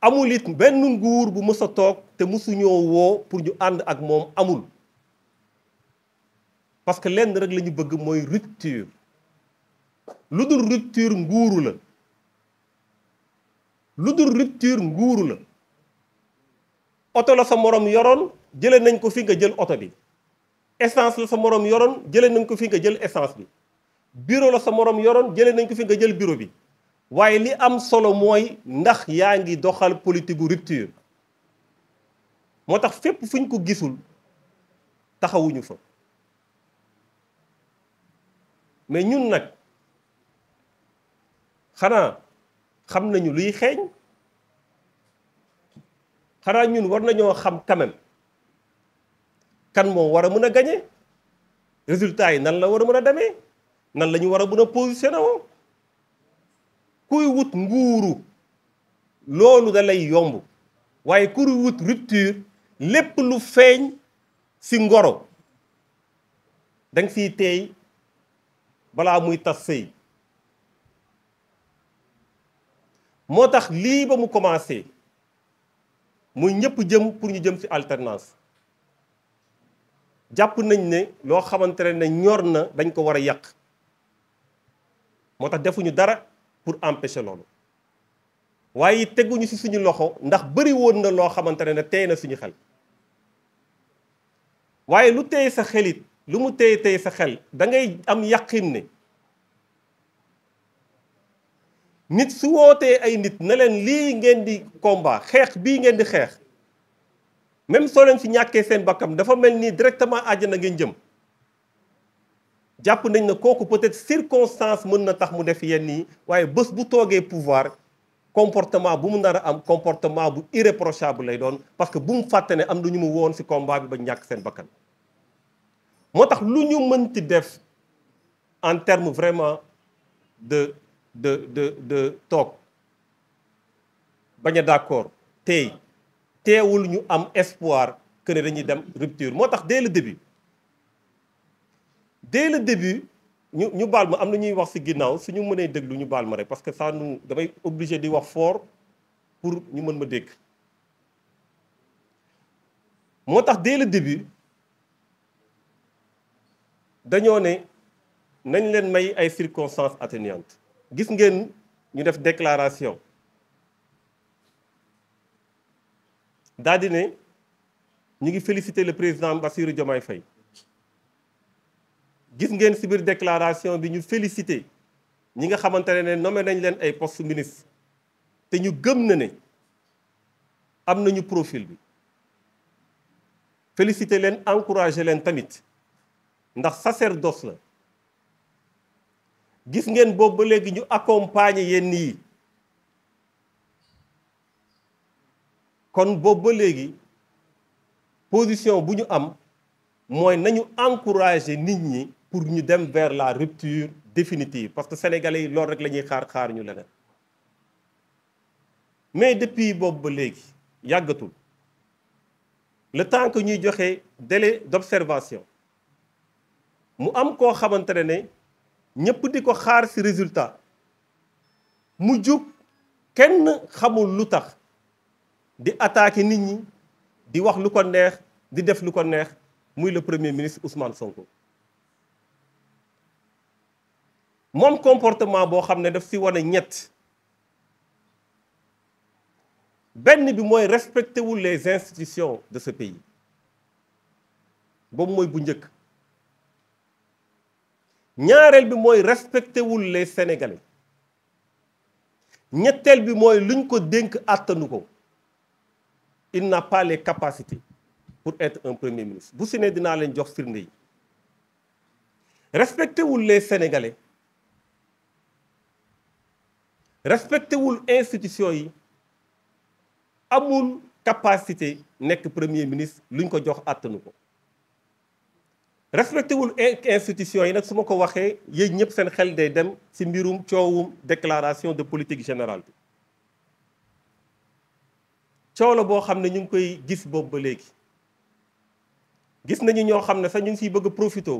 amul it benn nguur bu mës a toog te mësuñoo woo pour ñu ànd ak moom amul parce que lenn rek la ñu bëgg mooy rupture lu dul rupture nguuru la lu dul rupture nguuru la oto la sa morom yoroon jëlee nañ ko fi nga jël oto bi essence la sa morom yoroon jëlee nañ ko fi nga jël essence bi bureau la sa morom yoroon jëlee nañ ko fi nga jël bureau bi waaye li am solo mooy ndax yaa ngi doxal politique gu rupture moo tax fépp fuñ ko gisul taxawuñu fa mais ñun nag xanaa xam nañu luy xeeñ xanaa ñun war nañoo xam quand même kan moo war a mën a gagné résultat yi nan la war a mën a demee nan la ñu war a mën a positionné woo kuy wut nguuru loolu da lay yomb waaye kuy wut rupture lépp lu feeñ ci ngoro danga fiy teey balaa muy tas sëy moo tax lii ba mu commencé muy ñëpp jëm pour ñu jëm ci alternance jàpp nañ ne loo xamante ne ñor na dañ ko war a yàq moo tax defuñu dara pour empêcher loolu waaye teguñu ci suñu loxo ndax bëri woon na loo xamante ne tey na suñu xel waaye lu tey sa xelit lu mu tey sa xel da ngay am yàqin ne nit su wootee ay nit na leen lii ngeen di combat xeex bii ngeen di xeex même soo leen fi ñàkkee seen bakkam dafa mel ni directement àjjana ngeen jëm jàpp nañ ne kooku peut-être circonstance mën na tax mu def yenn yi waaye bés bu toogee pouvoir comportement bu mu nar a am comportement bu irréprochable lay doon parce que bu mu fàtte ne am na ñu mu woon ci combat bi ba ñàkk seen bakkan moo tax lu ñu mënti def en terme vraiment de toog bañ a d'accord teewul ñu am espoir que ne dañuy dem rupture moo tax dès le début ñu baal ma am na ñuy wax ci ginnaaw suñu mënee déglu ñu baal ma rek parce que ça nous damay obligé di wax fort pour ñu mën ma dégg moo tax dès le début dañoo ne nañ leen may ay circonstances atténuantes gis ngeen ñu def déclaration daal di ne ñu ngi féliciter le président Bassirou Diomaye Faye gis ngeen ci biir déclaration bi ñu féliciter ñi nga xamante ne nommé nañ leen ay poste ministre te ñu gëm na ne am nañu profil bi féliciter leen encourager leen tamit ndax sacerdoce la gis ngeen boobu ba léegi ñu accompagner yenn yi kon boobu ba léegi position bu ñu am mooy nañu encourager nit ñi pour ñu dem vers la rupture définitive parce que sénégalais yi loolu rek la ñuy xaar ñu leneen mais depuis boobu ba léegi yàggatul le temps que ñuy joxe délai d'observation mu am koo xamante ne ñëpp di ko xaar ci résultat mu jug kenn xamul lu tax di attaquer nit ñi di wax lu ko neex di def lu ko neex muy le premier ministre Ousmane Sonko moom comportement boo xam ne daf ci wane ñett benn bi mooy respecté wul les institutions de ce pays boobu mooy bu njëkk ñaareel bi mooy respecté wul les Sénégalais ñetteel bi mooy luñ ko dénk àttanu ko il n'a pas les capacités pour être un premier ministre bu si ne dinaa leen jox firnde yi respecté wul les Sénégalais respecté wul institution yi amul capacité nekk premier ministre luñ ko jox àttanu ko respecté wul institution yi nag su ma ko waxee yéen ñëpp seen xel day dem ci mbirum coowum déclaration de politique générale bi coow la boo xam ne ñu ngi koy gis boobu ba léegi gis nañu ñoo xam ne sax ñu ngi siy bëgg a profité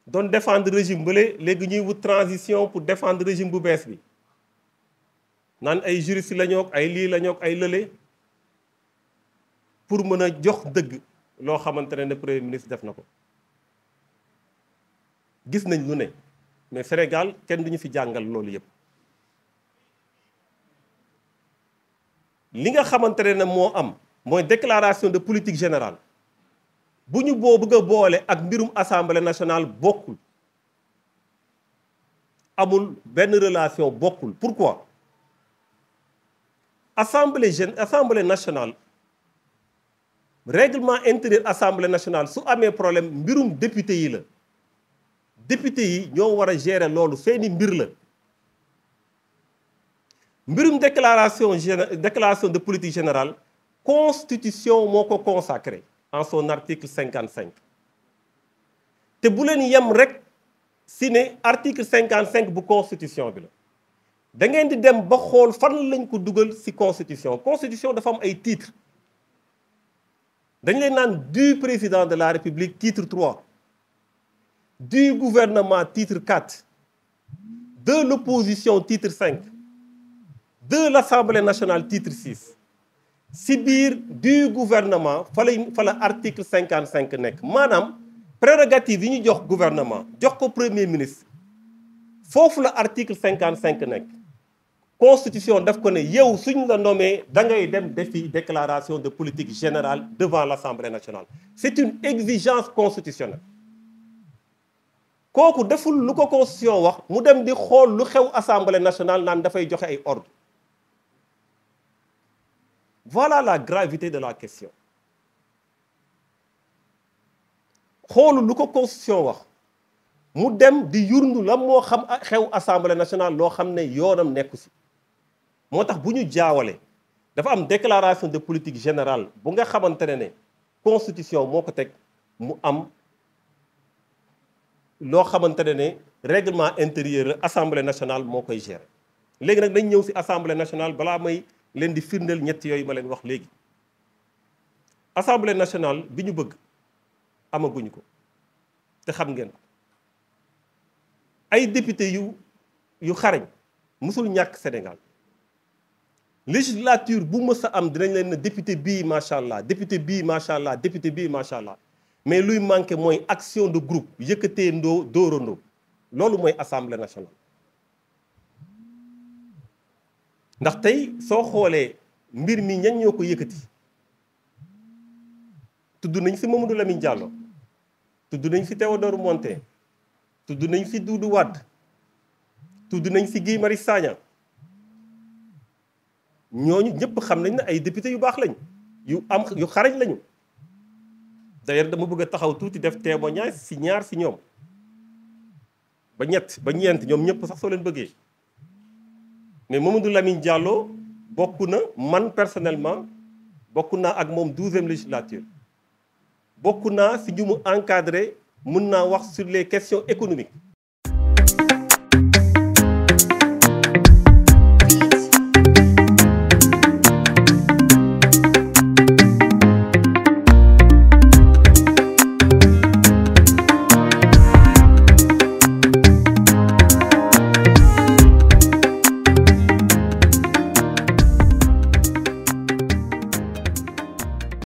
doon défendre régime bële léegi ñuy wut transition pour défendre régime bu bees bi naan ay juriste la ñoo ay lii la ñoo ay lële pour mën a jox dëgg loo xamante ne premier ministre def na ko. gis nañ lu ne mais Sénégal kenn duñu fi jàngal loolu yëpp li nga xamante ne moo am mooy déclaration de politique générale bu ñu bëgg a boole ak mbirum assemblée nationale bokkul amul benn relation bokkul. pourquoi assemblée nationale règlement intérieur assemblée nationale su amee problème mbirum député yi la. député yi ñoo war a gérer loolu seeni mbir la mbirum déclaration de politique générale constitution moo ko consacré en son article 55 te bu leen yem rek si ne article 55 bu constitution bi la da ngeen di dem ba xool fan lañ ko dugal si constitution dafa am ay titres dañ leen naan du président de la république titre 3 du gouvernement titre 4 de l'opposition titre 5 de l'Assemblée nationale titre 6 si biir du gouvernement fa la article 55 nekk maanaam prérogative yi ñu jox gouvernement jox ko premier ministre foofu la article 55 nekk constitution daf ko ne yow suñ la nommé da ngay dem defi déclaration de politique générale devant l'Assemblée nationale c'est une exigence constitutionnelle kooku deful lu ko constitution wax mu dem di xool lu xew assemblée nationale naan dafay joxe ay ordre voilà la gravité de la question xoolu lu ko constitution wax mu dem di yurndu la moo xam xew assemblée nationale loo xam ne yoonam nekku si moo tax bu ñu jaawale dafa am déclaration de politique générale bu nga xamante ne constitution moo ko teg mu am loo xamante ne règlement intérieur assemblée nationale moo koy gérer léegi nag dañ ñëw si assemblée nationale balaa may leen di firndeel ñett yooyu ma leen wax léegi assemblée nationale bi ñu bëgg amaguñu ko te xam ngeen ko ay député yu xarañ musul ñàkk Sénégal législature bu mës a am dinañ leen ne député bii macha allah député bii macha allah député bii macha allah mais luy manqué mooy action de groupe yëkkatee ndoo dóorandoo loolu mooy assemblée nationale. ndax tey soo xoolee mbir mi ñan ñoo ko yëkkati tudd nañ fi Mamadou Lamine Diallo tudd nañ fi Théodore Montein tudd nañ fi Doudou Wade tudd nañ fi Guy Marius Sagna ñooñu ñëpp xam nañ ne ay député yu baax lañ yu xarañ lañu. d'ailleurs dama bëgg a taxaw tuuti def témoignage si ñaar si ñoom ba ñeent ñoom ñëpp sax soo leen bëggee mais Mamadou Lamine Diallo bokk na man personnellement bokk naa ak moom 12e législature bokk naa si ñu mu encadré mën naa wax sur les questions économiques